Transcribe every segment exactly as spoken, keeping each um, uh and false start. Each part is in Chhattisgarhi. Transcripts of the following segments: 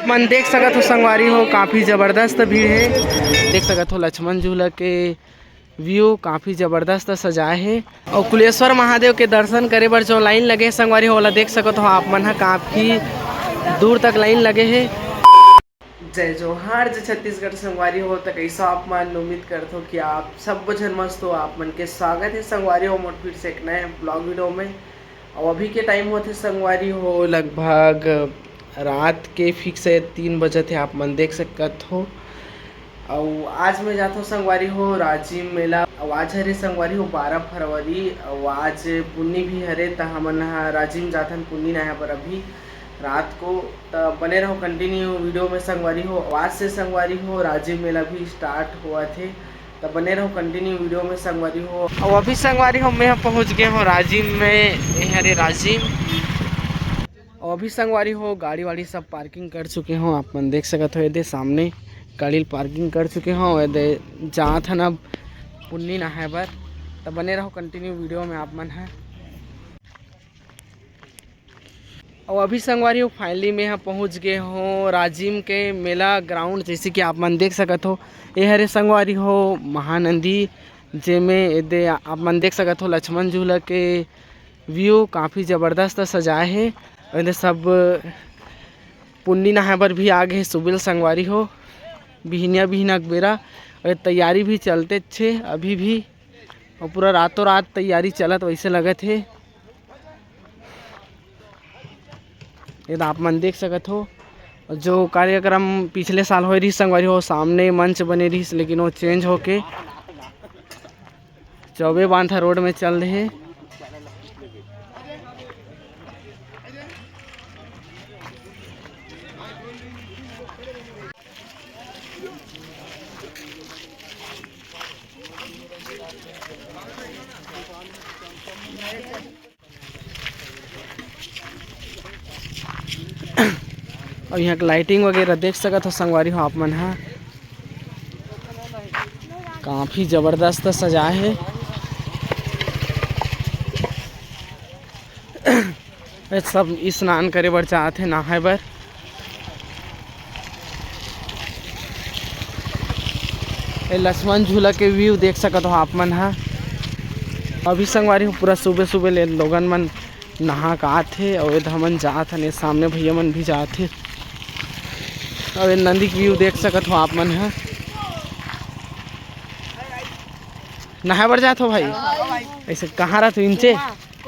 मन देख सकत हो संगवारी हो, काफी जबरदस्त भीड़ हे। देख सकत हो लक्ष्मण झूला के व्यू काफी जबरदस्त सजाए हे। अउ कुलेश्वर महादेव के दर्शन करे बर जो लाइन लगे हे संगवारी हो, ओला देख सकत हो आप मन ह, काफी दूर तक लाइन लगे हे। जय जोहार, जय छत्तीसगढ़ संगवारी हो। त कइसो आप मन? उम्मीद करथो कि आप सब झन मस्त हो। आप मन के स्वागत हे संगवारी हो मोर फिर से एक नए ब्लॉग वीडियो में। अउ अभी के टाइम होथे संगवारी हो लगभग रात के फिक्स हे तीन बजत हे, आप मन देख सकत हो। अउ आज मैं जाथो संगवारी हो राजिम मेला। अउ आज हरे संगवारी हो बारह फरवरी, अउ आज पुन्नी भी हरे, त हमन ह राजिम जाथन पुन्नी नहाए बर अभी रात को। त बने रहो कंटिन्यू वीडियो में संगवारी हो। अउ आज से संगवारी हो राजिम मेला भी स्टार्ट होवत हे, त बने रहो कंटिन्यू वीडियो में संगवारी हो। अउ अभी संगवारी हो मैं ह पहुंच गए हो राजिम में, ये हरे राजिम। अउ अभी संगवारी हो गाड़ी वाड़ी सब पार्किंग कर चुके हो, आप मन देख सकत हो एदे सामने गाड़ी ल पार्किंग कर चुके हो। एदे जात हन अब पुन्नी नहाए बर, त बने रहो कंटिन्यू वीडियो में आप मन ह। अउ अभी संगवारी हो फाइनली मैं ह पहुंच गए हो राजिम के मेला ग्राउंड। जैसे कि आप मन देख सकत हो, ये हरे संगवारी हो महानंदी, जेमे एदे आप मन देख सकत हो लक्ष्मण झूला के व्यू काफी जबरदस्त सजाए हे। एदे सब पुन्नी नहाए बर भी आ गए हे सुबेल संगवारी हो, बिहनिया बिहना के बेरा। अउ तैयारी भी चलते छे अभी भी, अउ पूरा रातों रात तैयारी चलत वैसे लगत हे। ये तो आप मन देख सकत हो, जो कार्यक्रम पिछले साल होए रहिस संगवारी हो, सामने मंच बने रहिस, लेकिन वो चेंज होके चौबे बांधा रोड में चल रहे। अउ यहाँ के लाइटिंग वगैरह देख सकत हो संगवारी हो आप मन ह, काफी जबरदस्त सजाए हे। ये सब स्नान करे बर जात हे, नहाए बर। ये लक्ष्मण झूला के व्यू देख सकत हो आप मन ह। अभी संगवारी हो पूरा सुबह सुबह ले लोगन मन नहा के आत हे, अउ एदे हमन जात हन, ये सामने भैया मन भी जात हे। अउ ये नदी के व्यू देख सकत हो आप मन ह। नहाए बर जात हो भाई? ऐसे कहाँ रहत हो, इंचे?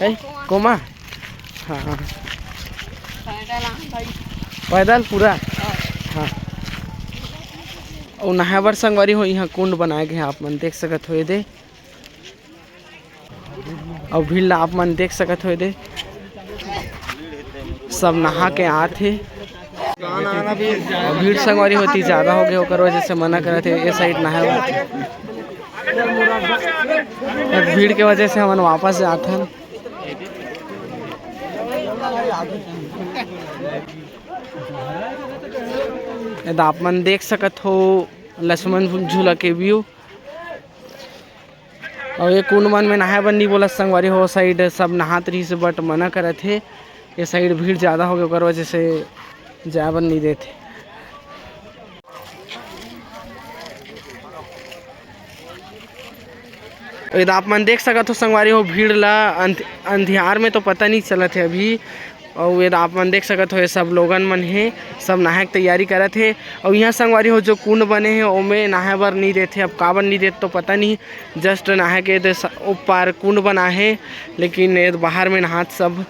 है? कोमा? हाँ, हाँ। पैदल आन भाई। पैदल पूरा? हाँ। हाँ। अउ नहाए बर संगवारी हो, यहाँ कुंड बनाए गए हे, आप मन देख सकत हो एदे। अउ भीड़ ला आप मन देख सकत हो एदे, सब नहा के आत हे। अउ भीड़ संगवारी हो एती ज्यादा हो गए, ओकर वजह से मना करत हे, ए साइड नहाए बर। भीड़ के वजह से हमन वापस जात हन। एदे आप मन देख सकत हो लक्ष्मण झूला के व्यू। अउ ये कुंड मन में नहाए बर नइ बोलत संगवारी हो, साइड सब नहात रहिस, but मना करत हे। ये साइड भीड़ ज्यादा हो गए, ओकर वजह से जाए बर नइ देत हे। ये तो आप मन देख सकत हो संगवारी हो, भीड़ ला अंध-, अंधियार में तो पता नइ चलत हे अभी। अउ ये आप मन देख सकत हो, ये सब लोगन मन हे, सब नहाए के तैयारी करत हे। अउ इहाँ संगवारी हो, जो कुंड बने हे, ओमे नहाए बर नइ देथे। अब काबर नइ देत तो पता नहीं, just नहाए के दे स-, ओ पार कुंड बना हे, लेकिन ये बाहर में नहात सब।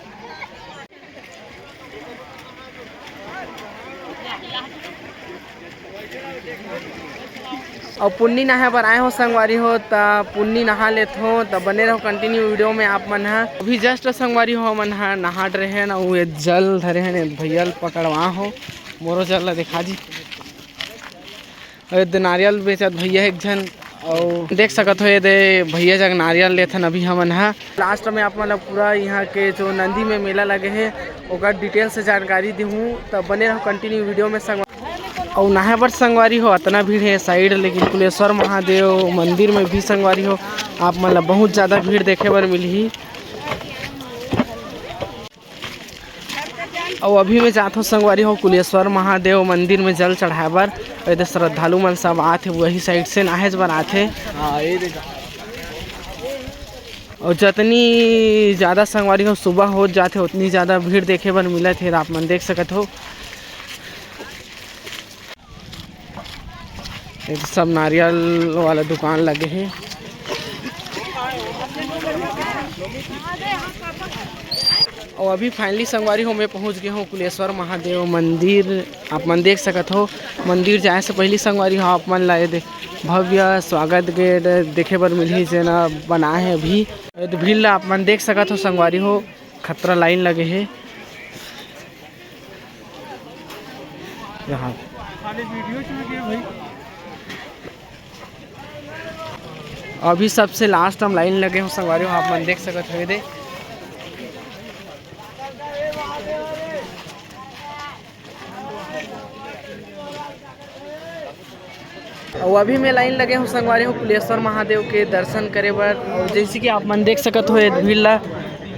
अउ पुन्नी नहाए बर आए हो संगवारी हो, त पुन्नी नहा लेत हो, त बने रहो continue video में आप मन ह। अभी just संगवारी हो, हमन ह नहा डरे हन, अउ ये जल धरे हन, ये भैया ल पकड़वा हो, मोरो जल ल दिखा जी। अउ ये दे नारियल बेचत भैया एक झन, अउ देख सकत हो, ये दे भैया जग नारियल लेथन अभी हमन ह। Last में आप मन ल पूरा यहाँ के जो नंदी में मेला लगे हे, ओकर detail से जानकारी देहूँ, त बने रहो continue video में संगवारी। अउ नहाए बर संगवारी हो, अतना भीड़ हे side, लेकिन कुलेश्वर महादेव मंदिर में भी संगवारी हो, आप मन ला बहुत ज्यादा भीड़ देखे बर मिलही। अउ अभी मैं जात हूँ संगवारी हो कुलेश्वर महादेव मंदिर में जल चढ़ाए बर। अउ एदे श्रद्धालु मन सब आत हे, वही साइड से नहाए बर आत हे। अउ जतनी ज़्यादा संगवारी हो सुबह हो जात हे, उतनी ज़्यादा भीड़ देखे बर मिलत हे, आप मन देख सकत हो। ये सब नारियल वाला दुकान लगे हे। अउ अभी finally संगवारी हो, मैं पहुंच गए हूँ कुलेश्वर महादेव मंदिर। आप मन देख सकत हो, मंदिर जाए से पहली संगवारी हो, आप मन ला ये दे भव्य स्वागत गेट देखे बर मिलही, जेना बनाए हे अभी। ये दे भीड़ ला आप मन देख सकत हो संगवारी हो, खतरा लाइन लगे हे। यहाँ अभी सबसे लास्ट हम लाइन लगे हूँ संगवारी हो, आप मन देख सकत हो ये दे। अउ अभी मैं लाइन लगे हूँ संगवारी हो कुलेश्वर महादेव के दर्शन करे बर। अउ जैसे कि आप मन देख सकत हो, ये भीड़ ला,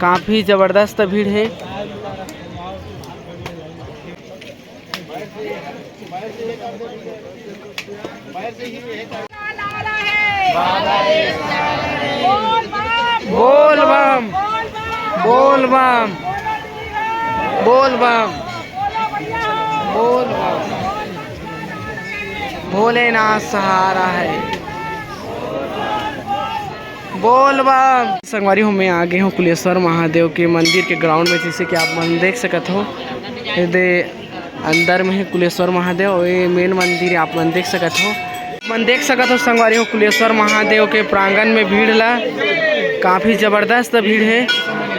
काफ़ी ज़बरदस्त भीड़ हे। बोल बम, बोल बम, बोल बम, बोल बम। भोलेनाथ सहारा है। बोल बम। संगवारी हो, मैं आ गए हूँ कुलेश्वर महादेव के मंदिर के ग्राउंड में, जैसे कि आप मन देख सकत हो। ये दे अंदर में है कुलेश्वर महादेव, ये मेन मंदिर है, आप मन देख सकत हो। मन देख सकत हो संगवारी हो, कुलेश्वर महादेव के प्रांगण में भीड़ ला, काफ़ी ज़बरदस्त भीड़ है।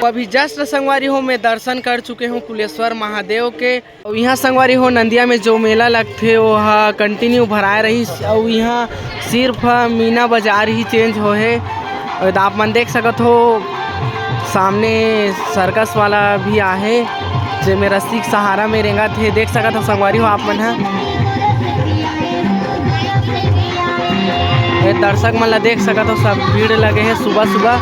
तो अभी जस्ट संगवारी हो, मैं दर्शन कर चुके हूँ कुलेश्वर महादेव के। अउ इहाँ संगवारी हो, नंदिया में जो मेला लगथे, वो ह कंटिन्यू भराए रहिस। अउ इहाँ सिर्फ मीना बाजार ही चेंज होहे। अउ आप मन देख सकत हो, सामने सर्कस वाला भी आहे, जेमे रस्सी के सहारा में रेंगत हे। देख सकत हो संगवारी हो आप मन ह, ये दर्शक मन ला देख सकत हो, सब भीड़ लगे हे सुबह सुबह।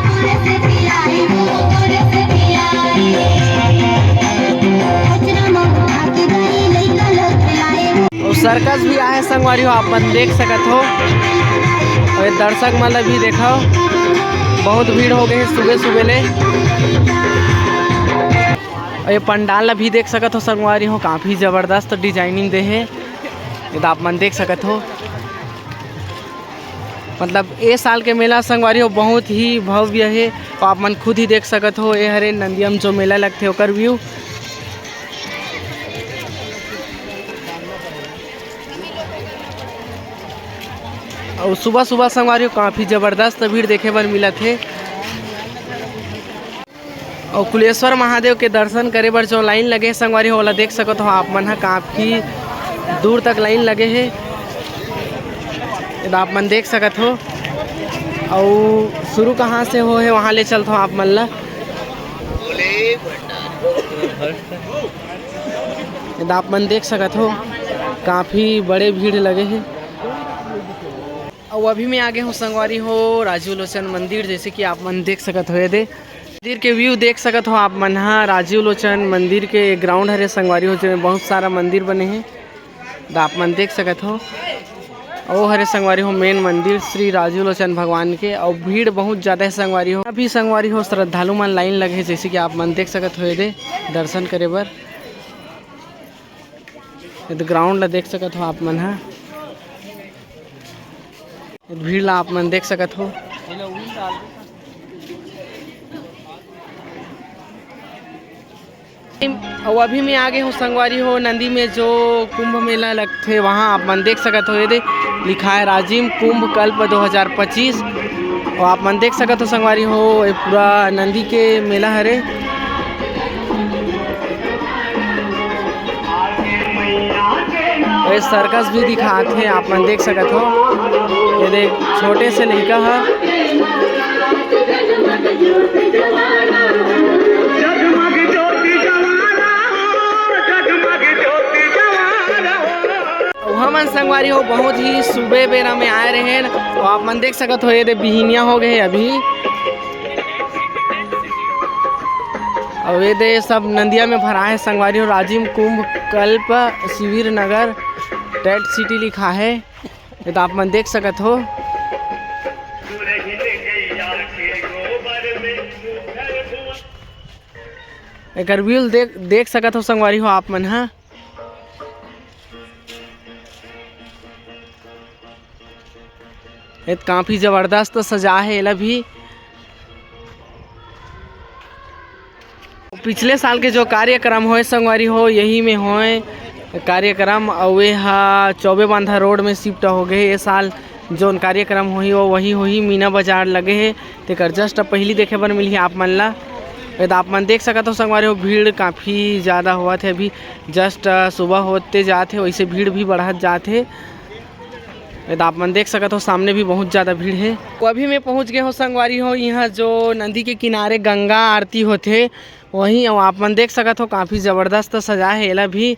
अउ सर्कस भी आहे संगवारी हो, आप मन देख सकत हो। अउ ये दर्शक मन ला भी देखो, बहुत भीड़ हो गए हे सुबह सुबह ले। अउ ये पंडाल ला भी देख सकत हो संगवारी हो, काफ़ी ज़बरदस्त डिजाइनिंग दे हे, ये तो आप मन देख सकत हो। मतलब, ए साल के मेला संगवारी हो बहुत ही भव्य हे, अउ आप मन खुद ही देख सकत हो। ए हरे नंदिया म जो मेला लगथे, ओकर व्यू। अउ सुबह सुबह संगवारी हो काफ़ी ज़बरदस्त भीड़ देखे बर मिलत हे। अउ कुलेश्वर महादेव के दर्शन करे बर जो लाइन लगे हे संगवारी हो, ओला देख सकत हो आप मन ह, काफ़ी दूर तक लाइन लगे हे। ये तो आप मन देख सकत हो। अउ शुरू कहाँ से हो हे, वहाँ ले चलत हो आप मन ला। ये तो आप मन देख सकत हो, काफ़ी बड़े भीड़ लगे हे। अउ अभी मैं आ गए हूँ संगवारी हो राजीव लोचन मंदिर, जैसे कि आप मन देख सकत हो, ये दे मंदिर के व्यू देख सकत हो आप मन ह। राजीव लोचन मंदिर के ग्राउंड हरे संगवारी हो, जेमे बहुत सारा मंदिर बने हे, त आप मन देख सकत हो। ओ हरे संगवारी हो मेन मंदिर श्री राजीव लोचन भगवान के, अउ भीड़ बहुत ज़्यादा हे संगवारी हो। अभी संगवारी हो श्रद्धालु मन लाइन लगे हे, जैसे कि आप मन देख सकत हो, ये दे दर्शन करे बर। ये तो ग्राउंड ला देख सकत हो आप मन ह, ये तो भीड़ ला आप मन देख सकत हो। अउ अभी मैं आ गए हूँ संगवारी हो नंदी में, जो कुंभ मेला लगथे, वहाँ आप मन देख सकत हो, ये दे लिखा है राजिम कुंभ कल्प दो हज़ार पच्चीस। अउ आप मन देख सकत हो संगवारी हो, ये पूरा नंदी के मेला हरे। ये सर्कस भी दिखात हे, आप मन देख सकत हो। ये देख, छोटे से लइका ह। अउ हमन संगवारी हो बहुत ही सुबह बेरा में आए रहेन, तो आप मन देख सकत हो, ये दे बिहिनिया हो गए अभी। अउ ये दे सब नंदिया में भरा हे संगवारी हो। राजिम कुंभ कल्प शिविर नगर टेंट सिटी लिखा हे, ये तो आप मन देख सकत हो। एकर व्यू देख देख सकत हो संगवारी हो आप मन ह। ये तो काफी जबरदस्त सजा हे एला भी। पिछले साल के जो कार्यक्रम होए संगवारी हो, यही में होए कार्यक्रम, अउ ये हा चौबे बांधा रोड में शिफ्ट हो गए। ये साल जोन कार्यक्रम होही वो वही होही, मीना बाजार लगे हे, तेकर जस्ट अब पहिली देखे बर मिलही आप मन ला। ये तो आप मन देख सकत हो संगवारी हो, भीड़ काफ़ी ज़्यादा होवत हे। अभी जस्ट सुबह होते जात हे, वैसे भीड़ भी बढ़त जात हे। ये तो आप मन देख सकत हो, सामने भी बहुत ज़्यादा भीड़ हे। तो अभी मैं पहुँच गए हो संगवारी हो, यहाँ जो नदी के किनारे गंगा आरती होथे, वहीं अउ आप मन देख सकत हो, काफ़ी ज़बरदस्त सजा हे एला भी।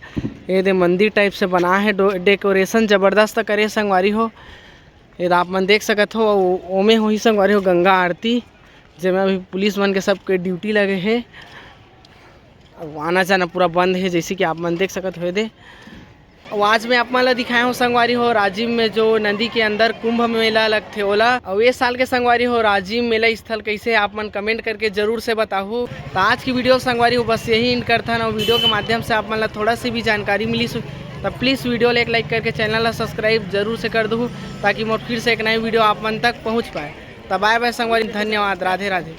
ये दे मंदिर टाइप से बना हे, डो-, डेकोरेशन ज़बरदस्त करे संगवारी हो। ये तो आप मन देख सकत हो, ओ-, ओमे होही संगवारी हो गंगा आरती, जेमे अभी पुलिस मन के सबके ड्यूटी लगे हे। अउ आना जाना पूरा बंद हे, जैसे कि आप मन देख सकत हो। ये दे अउ आज मैं आप मन ला दिखाए हूँ संगवारी हो, राजिम में जो नदी के अंदर कुंभ मेला लगथे ओला। अउ ये साल के संगवारी हो, राजिम मेला स्थल कैसे, आप मन कमेंट करके जरूर से बताहू। तो आज की वीडियो संगवारी हो बस यही एंड करथन। अउ वीडियो के माध्यम से आप मन ला थोड़ा सी भी जानकारी मिलिस हो, तो प्लीज़ वीडियो ला एक लाइक करके चैनल ला सब्सक्राइब जरूर से कर दहू, ताकि मोर फिर से एक नई वीडियो आप मन तक पहुँच पाए। तो बाय बाय संगवारी, धन्यवाद, राधे राधे।